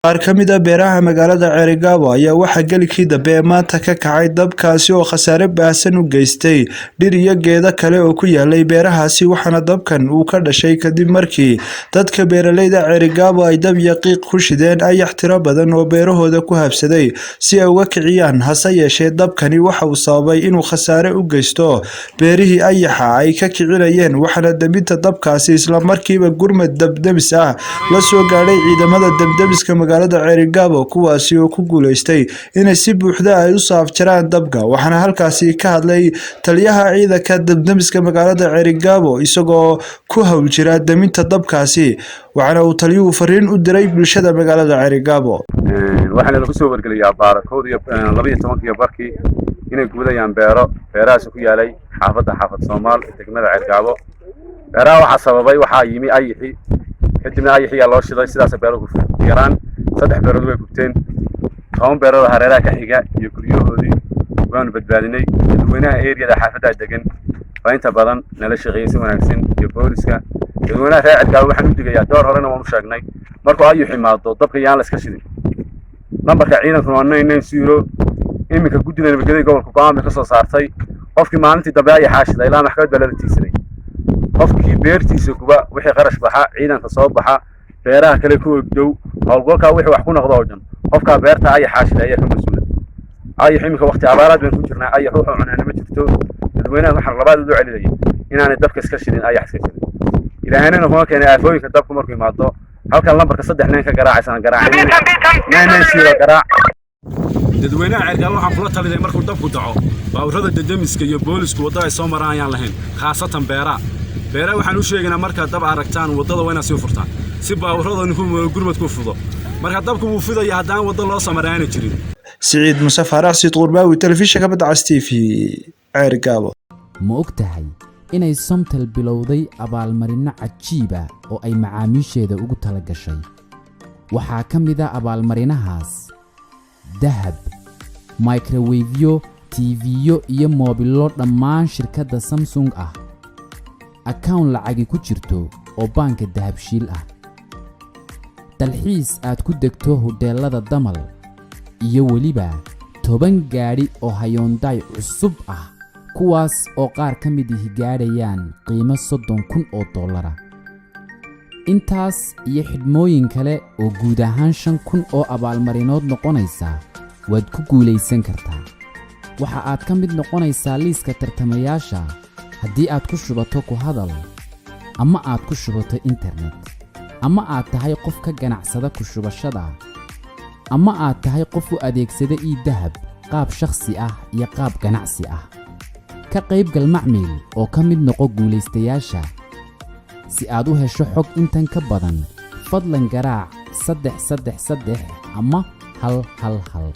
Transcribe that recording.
Qaar ka mid ah beeraha magaalada Ceerigaabo ayaa waxaa gelikii dambe ee maanta ka kacay dabkaasi oo khasaare baahsan u geystay dhir iyo geedo kale oo ku yaalay beerahaasi, waxaana dabkan uu ka dhashay kadib markii dadka beeralayda Ceerigaabo ay dab iyo qiiq ku shideen ayax tiro badan oo beerahooda ku habsaday si ay uga kiciyaan. Hase yeeshee, dabkani waxa uu sababay inuu khasaare u geysto beerihii ayaxa ay ka kicinayeen, waxaana daminta dabkaasi isla markiiba gurmad dab-demis ah la soo gaadhay ciidamada dab-demiska magaalada Ceerigaabo, kuwaasi oo ku guuleystay inay si buuxda ay u soo afjaraan dabka. Waxaana halkaasi ka hadlay taliyaha ciidanka dab-demiska magaalada Ceerigaabo isagoo ku hawl jira daminta dabkaasi, waxaana uu taliyuhu fariin u diray bulshada magaalada Ceerigaabo. Waxaana lagu soo wargeliyaa baarakood iyo 12-kii barkii inay gubadayaan beero, beerahaas ku yaalay xaafadda Xaafad Soomaal ee degmada Ceergaabo. Beeraha waxaa sababay waxaa yimi ayixi, kadibna ayixiyaa loo shiday, sidaas beeruhu ku yaraan 3 beerood way gubteen, 10 beerood hareeraha ka xiga iyo guryahoodii waanu badbaadinay. Dadweynaha eriyada xaafadda degan baa inta badan nala shaqeeyey si wanaagsan iyo booliska. Dadweynaha reer Ceergaabo waxaan u digayaa, door horena waan u sheegnay, markuu ayux imaado dabka yaan la iska shidin. Nambarka ciidankuna waa 990. Iminka guddida nabadgelyada gobolka go'aan bay ka soo saartay: qofkii maalintii dambe ayaxaa shiday ilaa maxkamad baa lala tiigsanay. Qofkii beertiisa guba, wixii qarash baxa, ciidanka soo baxa, beeraha kale ku ogdow, howlgalkaa wixii wax ku noqdo oo dhan, qofkaa beerta ayaxaa shiday ayaa ka mas-uula. Ayax iminka waqti abaaraad baynu ku jirnaa, ayax wuxuu cunaana ma jirto. Dadweynaha waxaan labaad u celinayay inaanay dabka iska shidin, ayax iska shidin. Ilaahayna kuma keenay aafooyinka dabku markuu imaado. Halkan lambarka 3 nine ka garaacaysana garaacay, 990 garaac. Dadweynaha Ceergaabo waxaan kula talinay, markuu dabku dhaco, baabuurada dab-demiska iyo boolisku waddada ay soo maraan ayaan lahayn, khaasatan beeraha. Beeraha waxaan u sheegaynaa, markaad dab aragtaan, waddada waa inaad sii furtaan si baabuurada gurmadku fudo. Marka dabku wuu fidaya haddaan waddo loo samaraana jirin. Siciid Muse Faarax Siid Qurbaawi, Telefishinka Badda Cas TV, Ceerigaabo. Ma og tahay inay Somtel bilowday abaalmarinno cajiib ah oo ay macaamiisheeda ugu tala gashay? Waxaa ka mid ah abaalmarinahaas dahab, microwave-yo, TV-yo iyo moobillo dhammaan shirkadda Samsung ah, account lacagi ku jirto oo baanka Dahabshiil ah, dalxiis aad ku degto hodheellada Damal, iyo weliba 10 gaadhi oo Hyundai cusub ah, kuwaas oo qaar ka mid ihi gaadhayaan qiimo 30,000 oo dollara. Intaas iyo xidhmooyin kale oo guud ahaan 5000 oo abaalmarinood noqonaysa waad ku guulaysan kartaa. Waxa aad ka mid noqonaysaa liiska tartamayaasha haddii aad ku shubato ku hadal ama aad ku shubato internet, ama aad tahay qof ka ganacsada ku shubashada, ama aad tahay qof u adeegsada eDahab qaab shakhsi ah iyo qaab ganacsi ah. Ka qaybgal, macmiil, oo ka mid noqo guulaystayaasha. Si aad u hesho xog intan ka badan, fadlan garaac 333 ama 111.